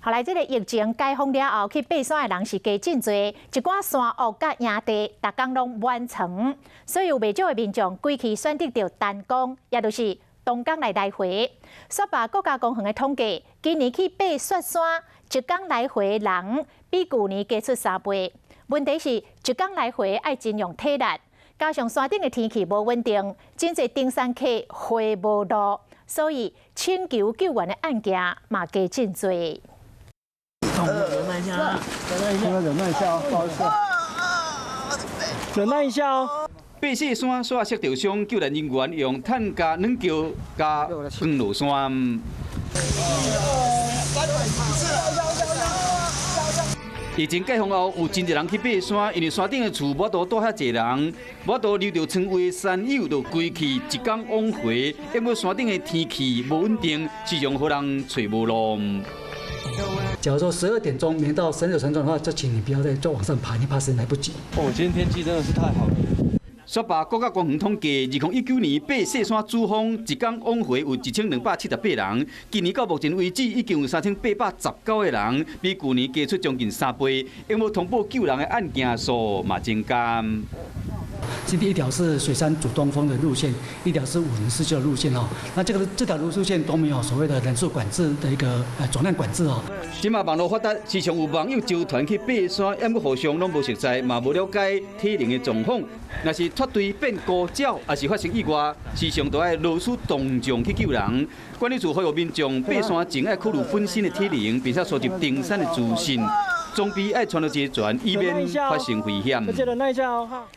後來這个疫情解封了後，去爬山的人是加真濟，一寡山屋佮營地，逐工攏滿床，所以有袂少的民眾規氣選擇著單攻，也就是當工來來回。雪霸國家公園的統計，今年去爬雪山一工來回人比舊年加出3倍。問題是，一工來回愛真用體力，加上山頂的天氣無穩定，真濟登山客回無路，所以請求救援的案件嘛加真濟。忍耐一下，忍耐一下哦，不好意思，忍耐一下哦。爬雪山煞摔著傷，救援人員用擔架軟轎共扛落山。疫情解封後，有真濟人去爬山，因為山頂的厝無法度蹛遐濟人，無法度留著床位，山友就規氣一工往回。因為山頂的天氣無穩定，時常予人揣無路。假如說12點鐘沒到神手山莊的話，就請你不要再往上爬，你怕時間來不及。哦，今天天氣真的是太好了。雪霸國家公園統計，2019年爬雪山主峰一工往回有1278人，今年到目前為止已經有3819個人，比舊年加出將近3倍。因為通報救人的案件數嘛增加。今天一條是雪山主東峰的路線，一條是武陵四丘的路線哦。那這條路線都沒有所謂的人數管制的一個總量管制哦。這馬網路發達，時常有網友揪團去爬山，毋過互相攏無熟似，嘛無了解體能的狀況。若是脫隊變孤鳥，抑是發生意外，時常都愛勞師動眾去救人。管理處呼籲民眾爬山前愛考慮本身的體能，並且收集登山的資訊，裝備愛穿著齊全，以免發生危險。忍耐一下哦。